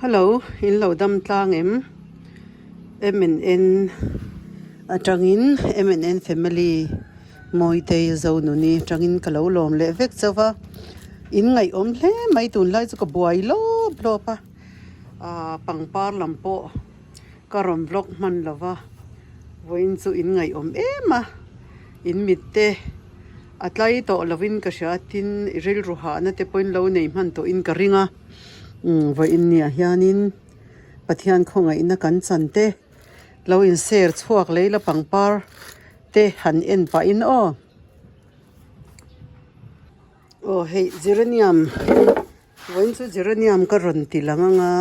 Hello, in lo dam tlang em? MNN atangin MNN family Mawitei Zonuni atangin ka lo lawm leh vek chauh va, in ngaihawm hle mai tunlai chu ka buai lawp lawp a, ah pangpar lam pawh ka rawn vlog hman lo va, vawiin chu in ngaihawm em a, in mit te a tlai tawh lovin ka hria tin i rilru hahna te pawhin lo nei hman tawhin ka ring a, umm vawiin niah hianin Pathian khawngaihna kan chan te lo inser chhuak lei la pangpar te han en pahin aw. Aw hei geranium vawiin chu geranium ka rawn ti lang ang a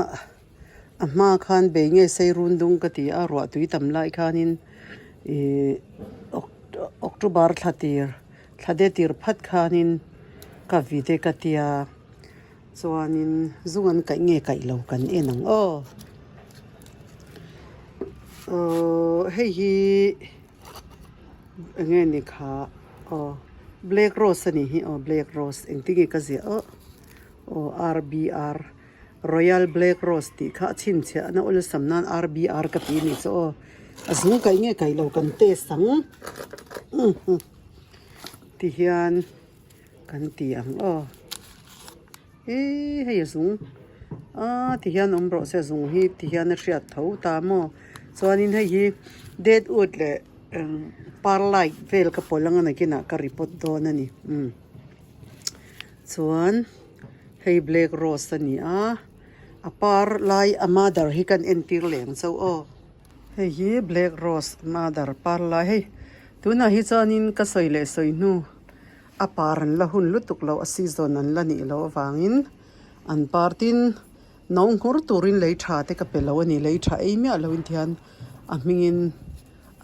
a hma khan bei nge sei run dung ka ti a ruah tui tam lai khanin ihh october thla tir thla de tir phat khanin ka vide ka tia chuanin zung an kaih nge kaih lo kan en ang aw aww hei hi. Eng nge ni kha aw black rose a nih hi aw black rose engtin nge ka ziah aw aw r b r royal black rose tih kha a chhinchhiah na awlsam nan r b r ka tih a nih chu aw a zung kaih nge kaih lo kan test ang ti hian kan ti ang aw. Eee hei a zung aaa ti hian awm rawh se a zung hi ti hian a hriat tho ta maw chuanin hei hi dead wood leh perlite vel ka pawlh anga nakinah ka repot dawn a ni umm chuan hei black rose a ni a a par lai a mother hi kan entir leh ang chauh aw hei hi black rose mother par lai hei tunah hi chuanin ka sawi leh sawi hnu. A par an la hun lutuk loh a season an la nih loh avangin an par tin no nghur turin lei tha te ka pe lo a ni lei tha ei miah loin tihian a hmingin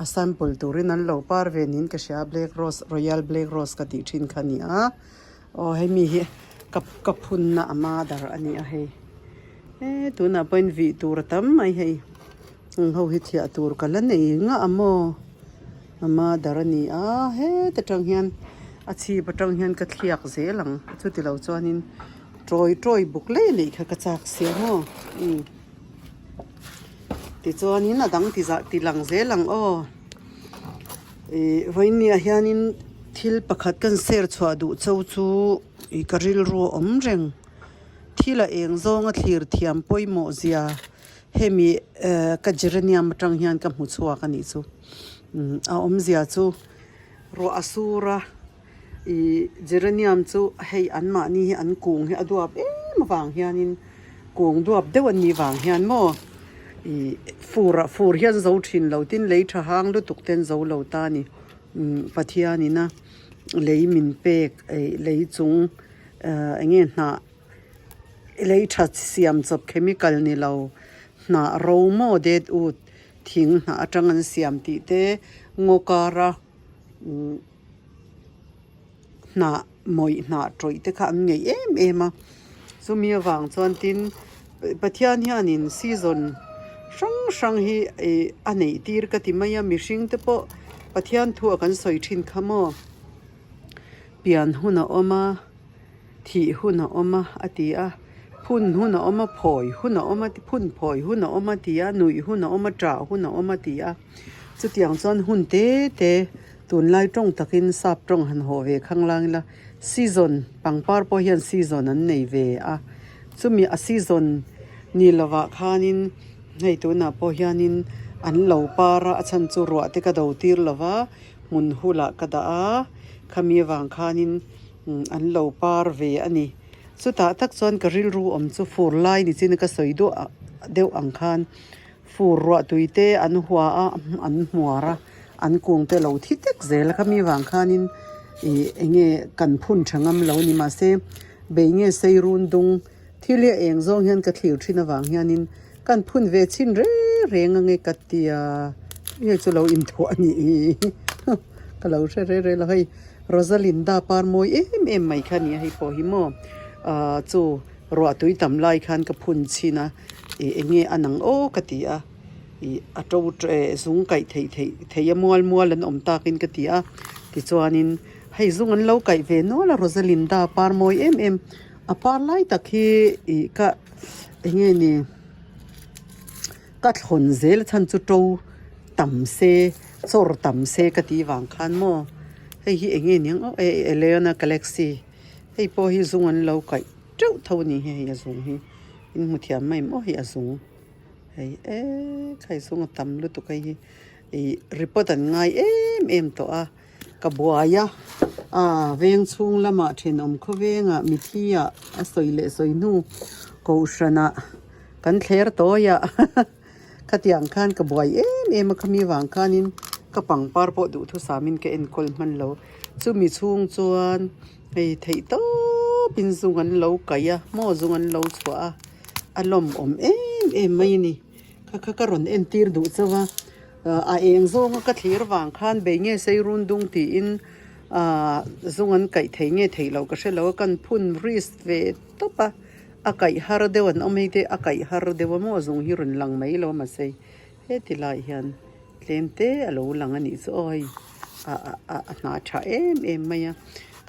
a sample turin an lo par ve niin ka hria black rose royal black rose ka tih thin kha a ni a aw hemi hi ka ka phunna a mother a ni a hei he tunah pawhin vih tur a tam mai hei heng ho hi thiah tur ka la nei ngah a maw. A mother a ni a heta tang hian a chhip atang hian ka thliak zel ang chuti lo chuanin tawi tawi buk lei lei kha ka chak sia maw umm tichuanin a dang ti zah ti lang zel ang aw ih vawinia hianin thil pakhat kan ser chhuah duh cho chu ih ka rilru a awm reng thil a eng zawnga thlir thiam pawimawh zia. Hemi eh ka geranium atang hian ka hmu chhuak a nih chu a awmzia chu ruah a sur a ih geranium chu hei an mahni hi an kung hi a duap em avang hianin kung duap deuh an nih vang hian maw ih fur ah fur hian zo thin lo tin lei tha hang lutuk te an zo lo ta a ni Pathian ina lei min pek eh lei chung eh eng nge hnah. Lei tha siam chawp chemical ni lo hnah ro maw det ut thing hnah atang an siam tih te ngaw kara umm hnah mawih hnah tawih te kha an ngeih em em a chumi avang chuan tin Pathian hianin season hrang hrang hi ih a neih tir ka ti mai a mihring te pawh Pathian thu a kan sawi thin kha maw pian hun a awm a. Thih hun a awm a, a ti a. Phun hun a awm a, phawi hun a awm a, phun phawi hun a awm a ti a, nuih hun a awm a, ṭah hun a awm a ti a. Chutiang chuan hun te te tunlai tawng takin sap tawng han haw ve khang lang ila season pangpar pawh hian season an nei ve a. Chumi a season ni lovah khanin hei tunah pawh hianin an lo par a, a chhan chu ruah te ka do tir lova hmun hulah ka dah a, khami avang khanin. An lo par ve a ni. Chutah tak chuan ka rilru awm chu fur lai ni chin ka sawi duah deuh ang khan fur ruah tui te an hua a, an hmuar a, an kung te lo thi tek zel a. Khami vang khanin ih eng nge kan phun tha ngam lo ni mahse bei nge sei run dung thil hi a eng zawng hian ka thlir thin avang hianin kan phun ve chhin reng reng ange ka tia hei chu lo inthuah a nih hi ka lo hre reng reng lo hei. Rosalinda par mawi em em mai kha a ni a hei pawh hi maw ahh chu ruah tui tam lai khan ka phun chhin a ih eng nge a nang aw ka ti a ih a to eh zung kaih theih theih thei a mual mual an awm takin ka ti a tichuanin hei zung an lo kaih ve nual a Rosalinda par mawi em em a par lai tak hi ih ka eng nge ni. ka thlawn zel chhan chu to tam se chawr tam se ka tih vang khan maw hei hi eng nge niang aw Eleona galaxy hei pawh hi zung an lo kaih teuh tho a ni hei a zung hi in hmu thiam mai maw hei a zung hei eee hei zung a tam lutuk hei hi ih report an ngai em em tawh a. Ka buai a, aaa veng chhung lamah thenawm khawvengah mithi ah a sawi leh sawi hnu kohhranah kan thler tawi a khatiang khan ka buai em em a khami vang khanin ka pangpar pawh duhthusamin ka enkawl hman lo chumi chhung chuan hei theih tawpin zung an lo kaih a maw zung an lo chhuah a a lawmawm em em mai a ni kha kha ka rawn entir duh chauh a. A eng zawnga ka thlir vang khan bei nge sei run dung tiin ahh zung an kaih thei nge theih loh ka hre lo a kan phun risk ve tawp a a kaih har deuh an awm hei te a kaih har deuh a maw zung hi rawn lang mai lo a mahse heti lai hian tlem te a lo lang a nih chu aw hei a a a hna tha em em mai a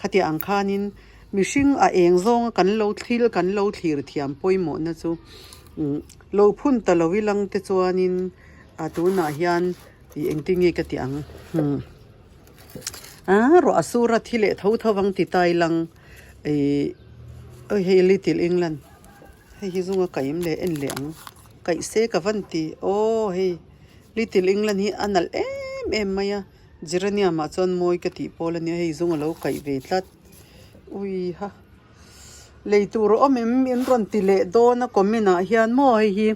khatiang ang khanin mihring a eng zawnga kan lo thil kan lo thlir thiam pawimawhna chu lo phun ta lo ilang te chuanin. A tunah hian ih engtin nge ka tih ang hmm ah ruah a sur a thi leh tho tho vang ti tai lang ih awi hei little England hei hi zunga kaih em leh en leh ang kaih se ka van ti aw hei little England hi a nalh em em mai a geranium ah chuan mawi ka tih pawl a nia hei zunga lo kaih ve tlat ui ha. Lei tur a awm em in rawn ti leh dawn a comment ah hian maw hei hi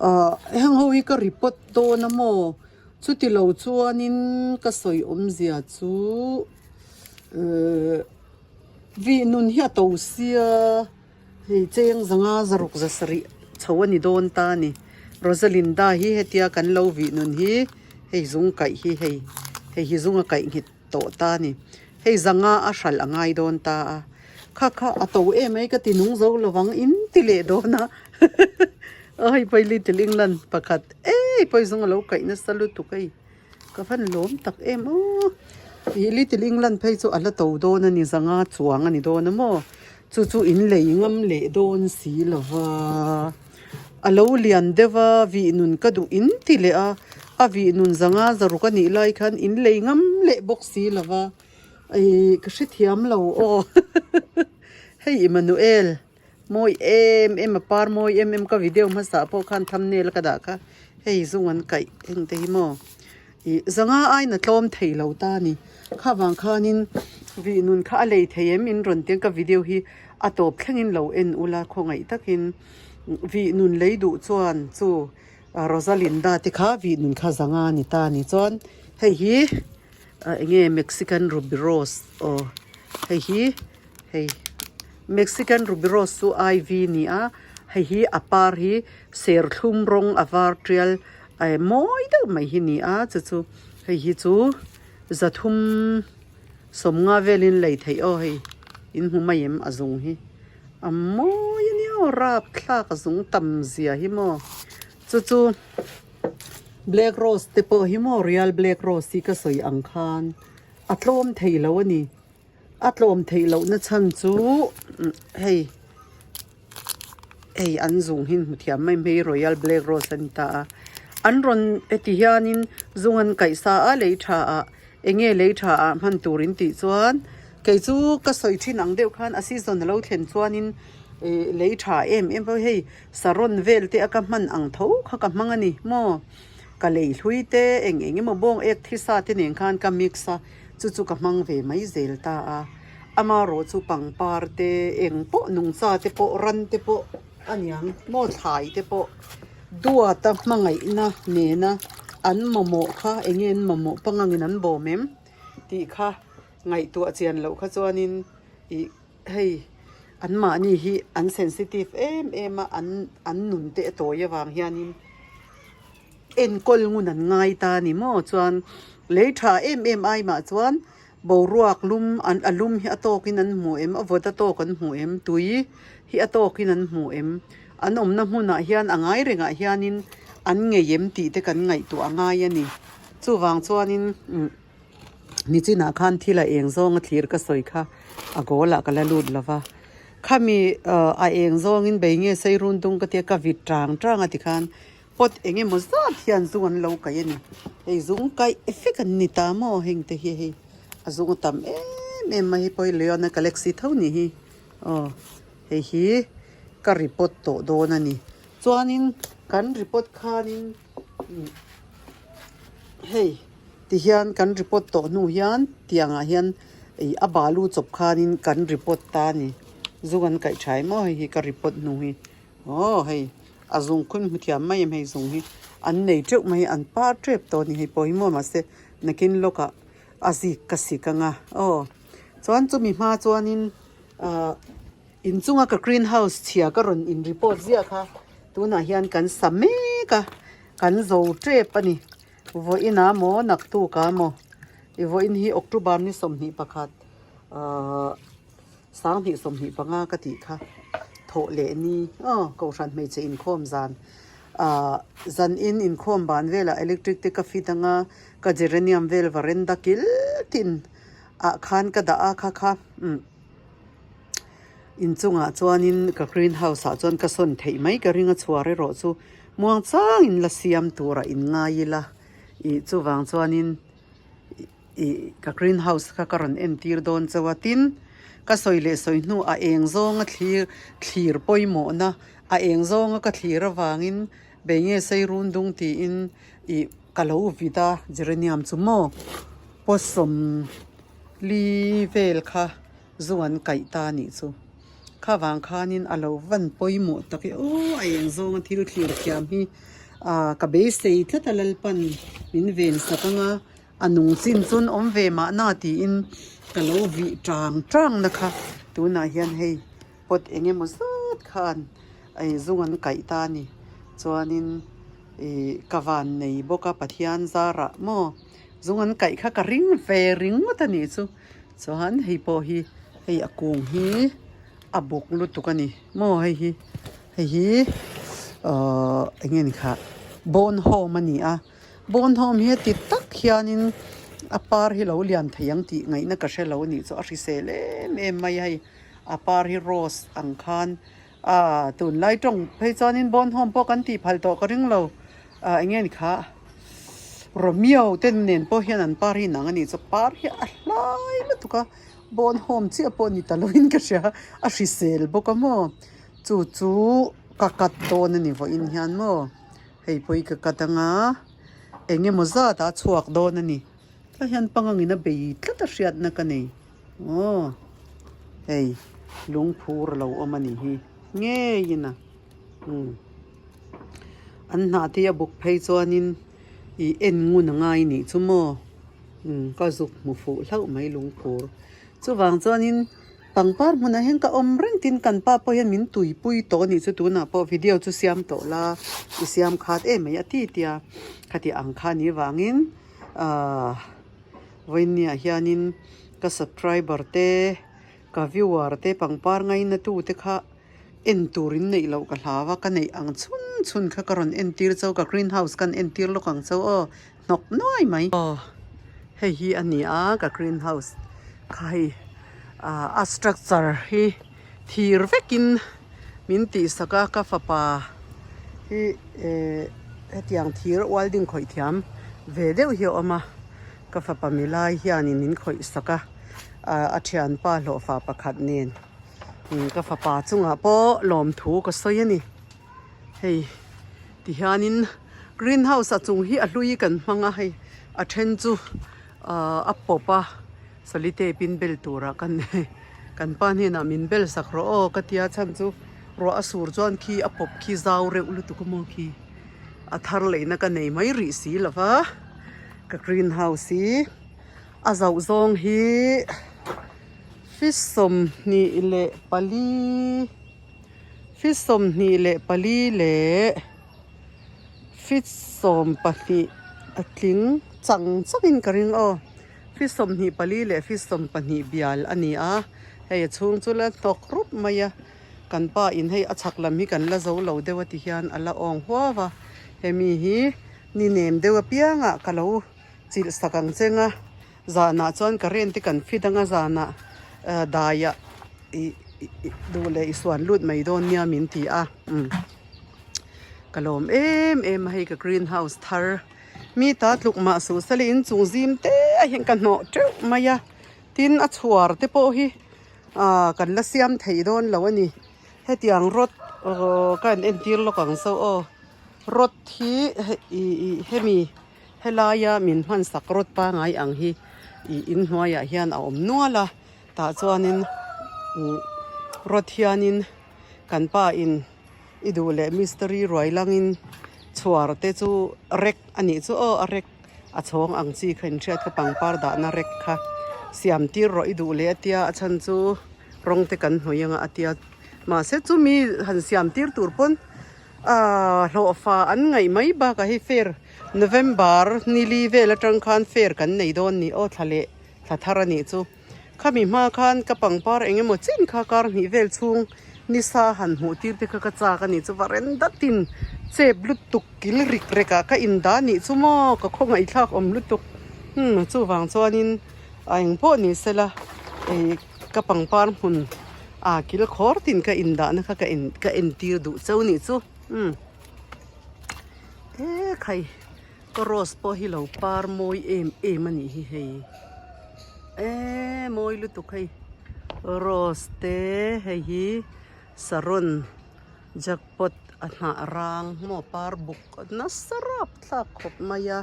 ah heng ho hi ka report dawn a maw chuti lo chuanin ka sawi awmzia chu ehh vih nun hi a to sia hei cheng zanga zaruk za sarih chho a ni dawn ta a ni Rosalinda hi hetia kan lo vih nun hi hei zung kaih hi hei hei hi zunga kaih nghet tawh ta a ni. Hei zanga a hralh a ngai dawn ta a, kha kha a to em mai ka ti nung zo lovang in ti leh dawn a awi pawi little England pakhat ei pawi zawng a lo kaih nasa lutuk hei ka van lawm tak em aw ih little England phei chu a la to dawn a ni zanga chuang a ni dawn a maw chu chu in lei ngam leh dawn si lova a lo lian deuh a vih nun ka duh in ti leh a a vih nun zanga zaruk a nih lai khan in lei ngam leh bawk si lova ih ka hrethiam lo aw hei Emmanuel mawi em em a par mawi em em ka video hmasa pawh khan thumbnail ka dah kha hei zung an kaih eng te hi maw ih zanga aina tlawm thei lo ta a ni kha vang khanin vih nun kha a lei thei em in rawn tiang ka video hi a tawp thlengin lo en ula khawngaih takin vih nun lei duh chuan chu Rosalinda te kha vih nun kha zanga a ni ta a ni chuan hei hi eng nge Mexican ruby rose aw hei hi hei Mexican ruby rose chu ivy a ni a hei hi a par hi serthlum rawng a var tial mawi deuh mai hi a ni a chu chu hei hi chu zathum sawmnga velin lei theih aw hei in hmu mai em a zung hi a mawi a nia aw rapthlak a zung tam zia hi maw chu chu black rose te pawh hi maw real black rose hi ka sawi ang khan a tlawm thei lo a ni a tlawm theih loh na chhan chu hei hei an zung hi hmu thiam mai mai royal black rose a ni ta a an rawn heti hianin zung an kaih sa a lei tha ah eng nge lei tha ah hman tur in tih chuan kei chu ka sawi thin ang deuh khan a season a lo thlen chuanin ih lei tha em em pawh hei saron vel te a ka hman ang tho kha ka hmang a ni maw ka lei hlui te eng eng emaw bawng ek thisa te nen khan ka mix a. Chu chu ka hmang ve mai zel ta a, amarawh chu pangpar te eng pawh nungcha te pawh ran te pawh a niang maw thlai te pawh duata hmangaihna nena an mamawh kha eng nge an mamawh pangangin an bawm em tih kha ngaihtuah chian loh kha chuanin ih hei anmahni hi an sensitive em em a an an nun te a tawi avang hianin. Enkawl ngun an ngai ta a ni maw? Chuan lei tha em em ai mah chuan boruak lum an a lum hi a tawkin an hmu em? A vawt a tawk an hmu em? Tui hi a tawkin an hmu em? An awmna hmunah hian a ngai rengah hianin an ngei em tih te kan ngaihtuah a ngai a ni. Chuvang chuanin umm nichinah khan thil a eng zawnga thlir ka sawi kha a goal ah ka la lut lo va. Khami a eng zawngin bei nge sei run dung ka tia ka vit tang tang a tikhan. Pot eng emaw zat hian zung an lo kaih a ni. Hei zung kaih vek an ni ta maw heng te hi hei a zung a tam em em mai hei pawh hi Leona Galaxy tho ni hi aw hei hi ka report tawh dawn a ni. Chuanin kan report khanin hei ti hian kan report tawh hnu hian tiangah hian ih a balu chawp khanin kan report ta a ni. Zung an kaih tha em aw hei hi ka report hnu hi. Aw hei a zung khun hmu thiam mai em hei zung hi an nei teuh mai an par tep tawh a ni hei pawh hi maw mahse nakin lawkah a zik ka sik anga aw chuan chumi hma chuanin ahh inchunga ka green house chhia ka rawn in report ziah kha tunah hian kan sa mek a kan zo tep a ni vawiin ah maw naktuk ah maw i vawiin hi October ni 21 ahh. 20 25 ka tih kha thawh leh ni aw kohhran hmeichhe inkhawm zan ah zan in inkhawm ban velah electric te ka fit anga ka geranium vel varanda kil tin ah khan ka dah a kha kha umm inchungah chuanin ka green house ah chuan ka sawn theih mai ka ring a chhuar erawh chu muang changin la siam turah in ngai ila ih chuvang chuanin. Ih ka green house kha ka rawn entir dawn chauh a tin ka sawi leh sawi hnu a eng zawnga thlir thlir pawimawhna a eng zawnga ka thlir avangin bei nge sei run dung tiin ih ka lo vit a geranium chu maw pawsawm li vel kha zu an kaih ta a nih chu kha vang khanin a lo van pawimawh tak e aw a eng zawnga thil thlir thiam hi ah ka beisei tlat a Lalpan min ven sak anga. A nung chin chuan awm ve mahna tiin ka lo vih tang tang na kha tunah hian hei pot eng emaw zat khan ei zung an kaih ta a ni chuanin ih ka van nei bawk a Pathian zarah maw zung an kaih kha ka ring ve ringawt a nih chu chuan hei pawh hi hei a kung hi a buk lutuk a ni maw hei hi hei hi ahh eng nge ni kha bone home a ni a. Bawnhawm hi ti tak hianin a par hi lo lian thei ang tih ngaihna ka hre lo a nih chu a hrisel em em mai a hei a par hi rose ang khan ah tunlai tawng phei chuanin bawnhawm pawh kan tih phal tawh ka ring lo ah eng nge ni kha Romeo te nen pawh hian an par hi inang a nih chu par hi a hlai lutuk a bawnhawm chiah pawh ni ta lovin ka hria a hrisel bawk a maw chu chu ka cut dawn a ni vawiin hian maw. Hei pawh hi ka cut anga eng emaw zat a chhuak dawn a ni tlai hian pangangin a bei tlat a hriatna ka nei aw hei lungphur a lo awm a nih hi ngeiin a umm an hnah te hi a buk phei chuanin ih en ngun a ngai nih chu maw umm ka zuk hmu fuh hlauh mai lungphur chuvang chuanin. Pangpar hmunah hian ka awm reng tin kan pa pawh hian min tuipui tawh a nih chu tunah pawh video chu siam tawh la i siam khat em mai a ti tia khati ang kha ni vangin ahh vawinia hianin ka subscriber te ka viewer te pangpar ngaina tu te kha en turin neih loh ka hlau a ka neih ang chhun chhun kha ka rawn entir chauh ka green house kan entir lawk ang chauh aw hnawk nuai mai. Aw hei hi a ni a ka green house kha hei ah a structure hi thir vekin min tihsak a ka fapa hi eh hetiang thir welding khawih thiam ve deuh hi a awm a ka fapa milai hianin min khawih sak a ah a thianpa hlawhfa pakhat nen ka fapa chungah pawh lawmthu ka sawi a ni hei tihianin. Green house a chung hi a hlui kan hmang a hei a then chu ahh a pawp a solitape in bel turah kan kan pa hnenah min bel sak rawh aw ka tia chhan chu ruah a sur chuan khi a pawp khi zau reuh lutuk a maw khi a thar leihna ka nei mai rih si lo va ka green house hi a zauh zawng hi feet 24 feet 24 leh. Feet 12 a tling chang changin ka ring aw feet 24 leh feet 12 bial a ni a hei a chhung chu la hnawk rup mai a kan pa in hei a chhak lam hi kan la zo lo deuh a ti hian a la awng huau a hemi hi ni nem deuh apiangah ka lo chilh sak ang cheng a zanah chuan current te kan fit anga zanah daiah ih duh leh i suan lut mai dawn nia min ti a umm. Ka lawm em em a hei ka green house thar mi ta tluk mah suh se le inchung zim te a hian ka hnawh teuh mai a tin a chhuar te pawh hi ah kan la siam thei dawn lo a ni hetiang rod aw ka han entir lawk ang so aw rod hi ih ih hemi helaia min hman sak rod pangai ang hi ih inhnuaiah hian a awm nual a tah chuanin umm rod hianin kan pa in. I duh leh mistiri ruai langin chhuar te chu rek a nih chu aw a rek a chhawng ang chi kha inhriat kha pangpar dahna rek kha siam tir rawh i duh leh a tia a chhan chu rawng te kan hnawih anga a tia mahse chumi han siam tir tur pawn ahh hlawhfa an ngaih mai bakah hei fair November nili vel atang khan fair kan nei dawn ni aw thla leh thla thar a nih chu. Khami hma khan ka pangpar eng emaw chin kha kar hnih vel chhung nisa han hmuh tir te kha ka chak a nih chu va ren datin chep lutuk kil rik rek ah ka indah nih chu maw ka khawngaihthlak awm lutuk umm chuvang chuanin a eng pawh ni sela ih ka pangpar hmun ah kil khawr tin ka indah na kha ka in ka entir duh cheu nih chu umm e khai. Ka rose pawh hi lo par mawi em em a nih hi hei eee mawi lutuk hei rose te hei hi saron jackpot a hnah rang maw par buk nasa rap thlak khawp mai a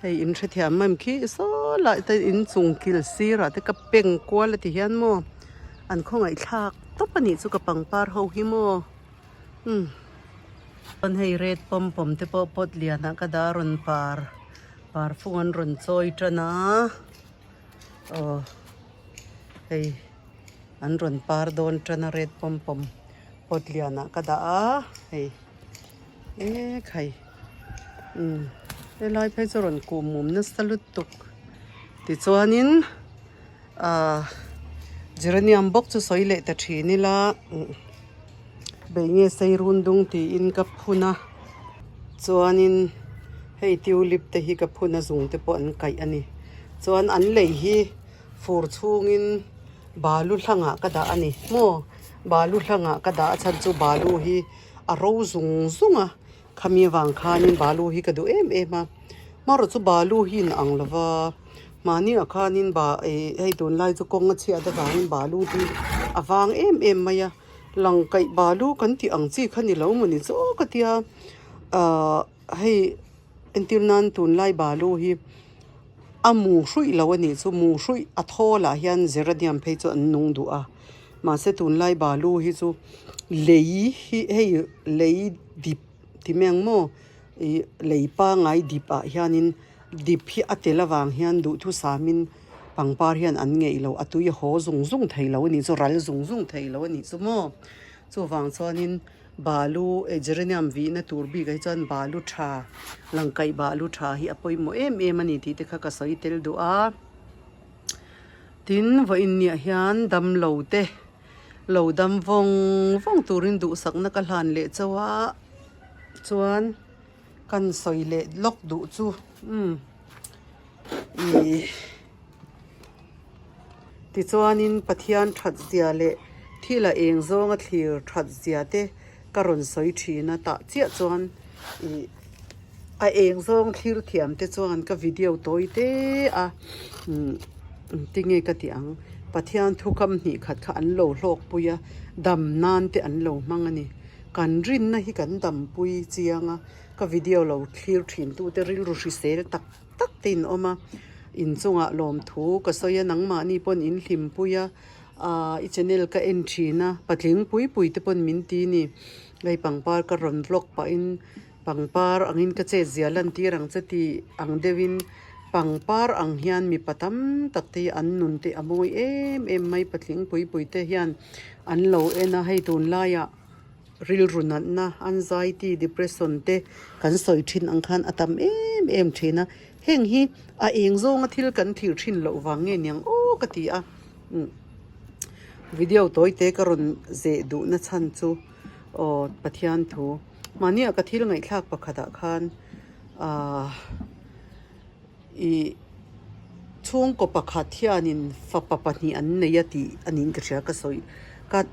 hei in hrethiam em khi saw lai te inchung kil sirah te ka peng kual a ti hian maw an khawngaih thlak tawp a nih chu ka pangpar ho hi maw. Umm chuan hei red pawm pawm te pawh pot lianah ka dah a rawn par par fung an rawn chawi tan a aw hei an rawn par dawn tan a red pawm pawm pot lianah ka dah a hei ekhai umm helai phei chu rawn kuh mum nasa lutuk tichuanin Ahh geranium bawk chu sawi leh ta thin ila bei nge sei run dung tiin ka phun a chuanin hei tulip te hi ka phun a zung te pawh an kaih a ni chuan an lei hi fur chhungin balu hlangah ka dah a ni maw balu hlangah ka dah a chhan chu balu hi a ro zung zung a khami avang khanin balu hi ka duh em em a marawh chu balu hi in ang lo va. Mahni ah khanin ba ih hei tunlai chu kawng a chhiat avangin balu hi a vang em em mai a lang kaih balu kan tih ang chi kha ni lo maw ni chu ka tia ahh hei entir nan tunlai balu hi a mu hruih lo a nih chu mu hruih a thawl ah hian geranium phei chu an nung duh a mahse tunlai balu hi chu lei hi hei lei dip ti mai ang maw ih lei pangai dip ah hianin. Dip hi a tel avang hian duhthusamin pangpar hian an ngeih loh a tui a haw zung zung thei lo a nih chu ral zung zung thei lo a nih chu maw chuvang chuanin balu eh geranium vihna tur bikah hi chuan balu tha langkaih balu tha hi a pawimawh em em a ni tih te kha ka sawi tel duh a tin vawiin niah hian damlo te lo dam vawng vawng turin duhsakna ka hlan leh chauh a chuan. Kan sawi leh lawk duh chu umm ih tichuanin Pathian that zia leh thil a eng zawnga thlir that zia te ka rawn sawi thin a tah chiah chuan ih a eng zawng thlir thiam te chuan ka video tawi te a umm tinge ka tih ang Pathian thu kam hnih khat kha an lo hlawk pui a dam nan te an lo hmang a ni. Kan rinna hi kan dampui chiang a, ka video lo thlir thin tute rilru hrisel tak tak te in awm a, inchungah lawmthu ka sawi a, nangmahni pawn in hlimpui a, aaa i channel ka en thin a, patling pui pui te pawn min ti ni, hei pangpar ka rawn vlog pahin pangpar angin ka chet zia lantir ang che tih ang deuhin pangpar ang hian mipa tam tak te hi an nun te a mawi em em mai patling pui pui te hian an lo en a, hei tunlaiah. Rilru natna, anxiety, depression te kan sawi thin ang khan a tam em em thin a, heng hi a eng zawnga thil kan thlir thin loh vang nge niang aw ka ti a, video tawi te ka rawn zeh duh na chhan chu aw Pathian thu mahnia ka thil ngaihthlak pakhatah khan ahh ih chhungkaw pakhat hianin fapa pahnih an nei a tih a niin ka hria ka sawi ka.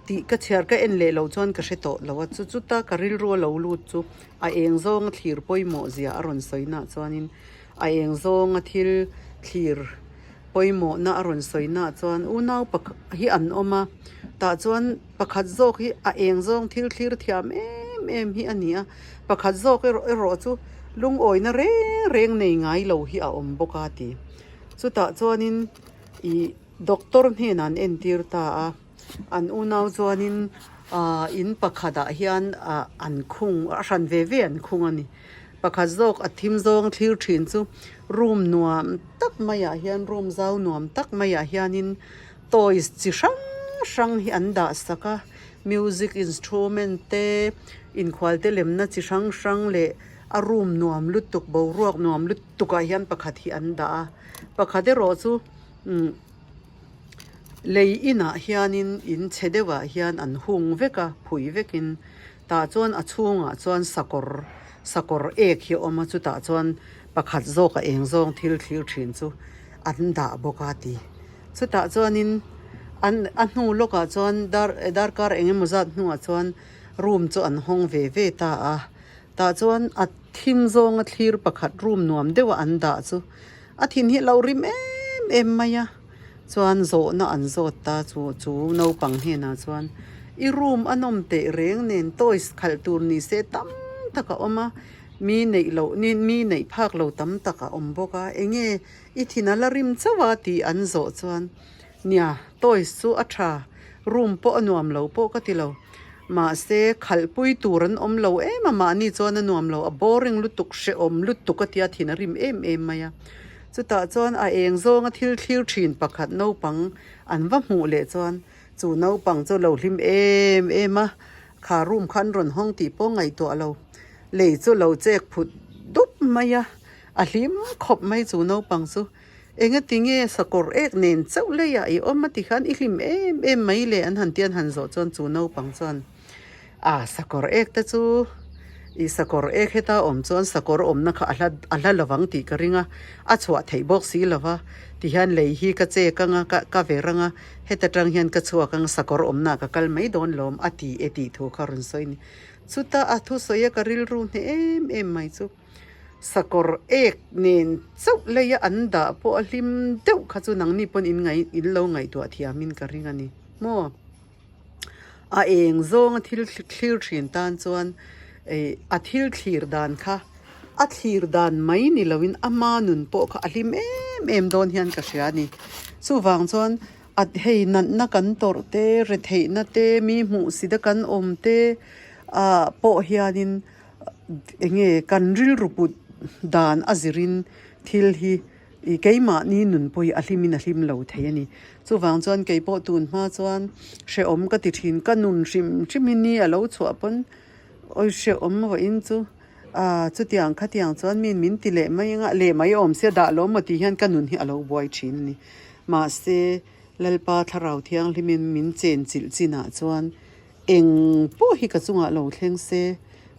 tih ka chhiar ka en leh loh chuan ka hre tawh lo a, chu chuta ka rilru a lo lut chu a eng zawnga thlir pawimawh zia a rawn sawi naah chuanin a eng zawnga thil thlir pawimawhna a rawn sawi naah chuan unau pakhat hi an awm a, tah chuan pakhat zawk hi a eng zawng thil thlir thiam em em hi a ni a, pakhat zawk erawh erawh chu lungawina reng reng nei ngai lo hi a awm bawk a ti. Chutah chuanin ih doctor hnenah an entir ta a, an unau chuanin ahh in pakhatah hian ah an khung a hran ve ve an khung a ni. Pakhat zawk a thim zawng thlir thin chu room nuam tak maiah hian room zau nuam tak maiah hianin toys chi hrang hrang hi an dah sak a, music instrument te inkhual te lemna chi hrang hrang leh a room nuam lutuk boruak nuam lutuk. Tukah hian pakhat hi an dah a, pakhat erawh chu umm lei inah hianin in chhe deuhah hian an hung vek a, phui vekin tah chuan a chhungah chuan sakawr sakawr ek hi a awm a chutah chuan pakhat zawk a eng zawng thil thlir thin chu an dah bawk a ti. Chutah chuanin an a hnu lawkah chuan dar darkar eng emaw zat hnuah chuan room chu an hawng ve ve ta a. Tah chuan a thim zawnga thlir pakhat room nuam deuha an dah chu a thin hi a lo rim em em mai a, chuan zawhna an zawt ta chu chu naupang hnenah chuan i room a nawm teh reng nen toys khalh tur ni se tam tak a awm a, mi neih loh mi neih phak lo tam tak a awm bawk a, eng nge i thin a la rim chauh a tih an zawh chuan Nia, toys chu a tha, room pawh a nuam lo pawh ka ti lo. Mahse, khalhpui tur an awm lo em a, mahni chuan a nuam lo, a boring lutuk, hrehawm lutuk a tia thin a rim em em mai a. Chutah chuan a eng zawnga thil thlir thin pakhat naupang an va hmuh leh chuan chu naupang chu a lo hlim em em a, kha room kha an rawn hawng tih pawh ngaihtuah lo, lei chu a lo chek phut dup mai a, a hlim khawp mai chu naupang chu. Engati nge sakawr ek nen chauh leiah i awm a ti khan i hlim em em mai le an han ti an han zawh chuan chu naupang chuan a sakawr ek te chu i sakawr ek heta awm chuan sakawr awmna kha a hla a hla lovang tih ka ring a, a chhuah theih bawk si lova tihian lei hi ka chek anga ka ka ver anga heta tang hian ka chhuak anga sakawr awmna ka kal mai dawn lawm a ti e tih thu kha a rawn sawi a ni. Chuta a thusawi a ka rilru hneh em em mai chu. Sakawr ek nen chauh leia an dah pawh a hlim deuh kha chu nangni pawn in ngaih in lo ngaihtuah thiamin ka ring a ni maw? A eng zawnga thil thlir thin tan chuan eh a thil thlir dan kha a thlir dan mai ni loin ama nun pawh kha a hlim em em dawn hian ka hria a ni. Chuvang chuan a hei natna kan tawrh te, retheihna te, mi hmuhsit a kan awm te ah pawh hianin Enge kan rilru put dan a zirin thil hi ih keimahni nun pawh hi a hlimin a hlim lo thei a ni. Chuvang chuan kei pawh tun hma chuan hrehawm ka ti thin, ka nun hrim hrim hi ni a lo chhuah pawn awi hrehawm vawiin chu ah chutiang khatiang chuan min min ti leh mai anga leh mai awm sia dah lo maw tih hian ka nun hi a lo buai thin a ni. Mahse Lalpa Thlarau Thianghlimin min chenchilh chinah chuan Eng pawh hi ka chungah lo thleng se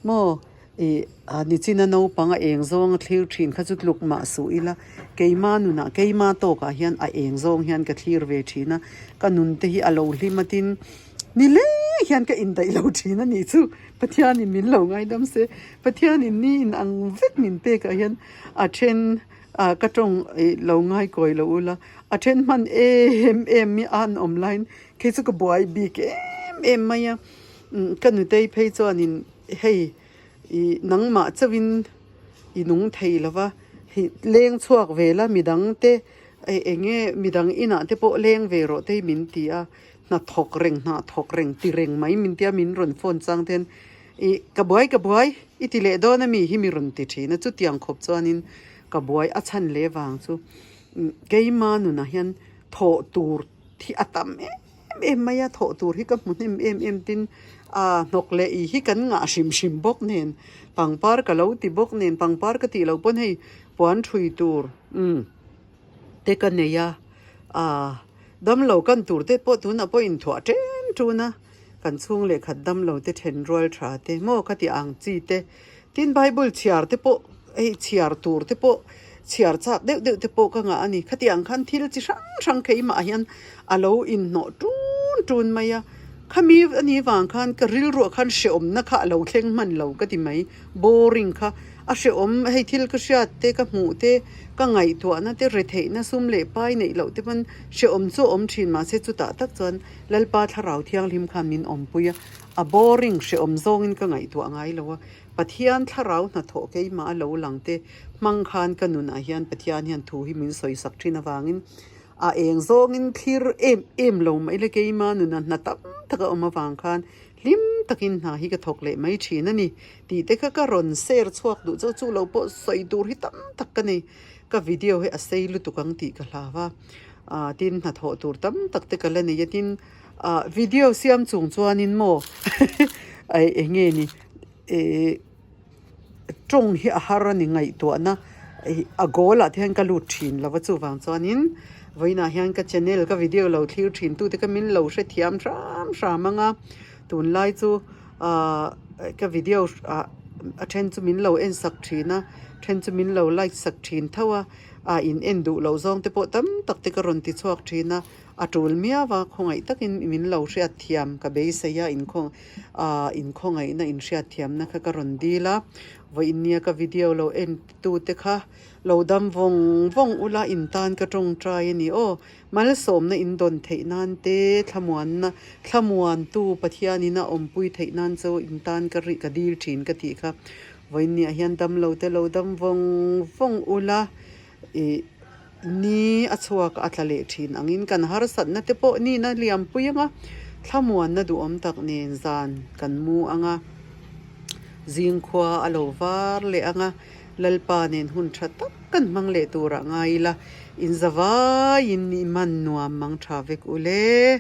maw ih a nichina naupang a eng zawng a thlir thin kha chu tluk mah suh ila keima nunah keima tawkah hian a eng zawng hian ka thlir ve thin a, ka nun te hi a lo hlim a tin ni leng hian ka indaih lo thin a nih chu Pathianin min lo ngaidam se Pathianin ni in ang vek min pekah hian a then ah ka tawng ih lo ngaikawi lo ula a then hman em em hi a an awm laiin Khi chu ka buai bik em em mai a, ka nutei phei chuanin hei ih nangmah chauhin i nung thei lo va, hei leng chhuak ve la midang te eng nge midang inah te pawh leng ve rawh te hi min ti a, hna thawk reng hna thawk reng ti reng mai min tia min rawn phone chang te hian ih ka buai ka buai i ti leh dawn ami hi mi rawn ti thin a, chutiang khawp chuanin ka buai a chhan leh vang chu keima nunah hian thawh tur Thi a tam em em mai a, thawh tur hi ka hmu hnem em em tin a hnawk leh ih hi kan ngah hrim hrim bawk nen pangpar ka lo ti bawk nen pangpar ka tih loh pawn hei puan thui tur umm te ka nei a ah damlo kan tur te pawh tunah pawh inthuah ṭen ṭun a kan chhung leh khat damlo te ṭhen rual ṭha te maw ka tih ang chi te Tin, Bible chhiar te pawh hei chhiar tur te pawh chhiar chak deuh deuh te pawh ka ngah a ni. Khatiang khan thil chi hrang hrang keimah hian a lo inhnawh tun tun mai a. Khami a nih vang khan ka rilruah khan hrehawmna kha a lo thleng hman lo ka ti mai. Boring kha a hrehawm hei thil ka hriat te ka hmuh te ka ngaihtuahna te retheihna sum leh pai neih loh te pawn hrehawm chu a awm thin mahse chutah tak chuan Lalpa thlarau thianghlim khan min awmpui a, a boring hrehawm zawngin ka ngaihtuah ngai lo a. Pathian thlarau hnathawh keimah a lo lang te hmang khan ka nunah hian Pathian hian thu hi min sawisak thin avangin A eng zawngin thlir em em lo mai le keima nuna hna tam tak a awm avang khan hlim takin hna hi ka thawk leh mai thin a ni tih te kha ka rawn share chhuak duh chu chu lo pawh sawi tur hi tam tak ka nei. Ka video hi a sei lutuk ang tih ka hlau a, ah tin hnathawh tur tam tak te ka la nei a tin ah video siam chung chuanin maw eng nge ni eh tawng hi a har a ni ngaihtuahna ih a goal ah te hian ka lut thin lo va chuvang chuanin vawiinah hian ka channel ka video lo thlir thin tute kha min lo hrethiam hram hram ang a tunlai chu ahh ka video ah a then chu min lo en sak thin a then chu min lo like sak thin tho a ah in en duh loh zawng te pawh tam tak te ka rawn ti chhuak thin a a tul miau a khawngaih takin min lo hriatthiam ka beisei a inkhawng ah inkhawngaihna inhriatthiamna kha ka rawn dil a, vawiinnia ka video lo en tute kha lo dam vawng vawng ula in tan ka tawngtai a ni aw. Malsawmna in dawn theih nan te thlamuanna thlamuantu Pathianin a awmpui theih nan chu in tan ka rih ka dil thin ka tih kha vawiinniah hian dam lo te lo dam vawng vawng ula ih Ni a chhuak a tla leh thin angin kan harsatna te pawh nina liampui anga thlamuanna duhawm tak nen zan kan mu anga zingkhua a lo var leh anga Lalpa nen hun tha tak kan hmang leh turah ngai ila inzavaiin i man nuam mang tha vek u le.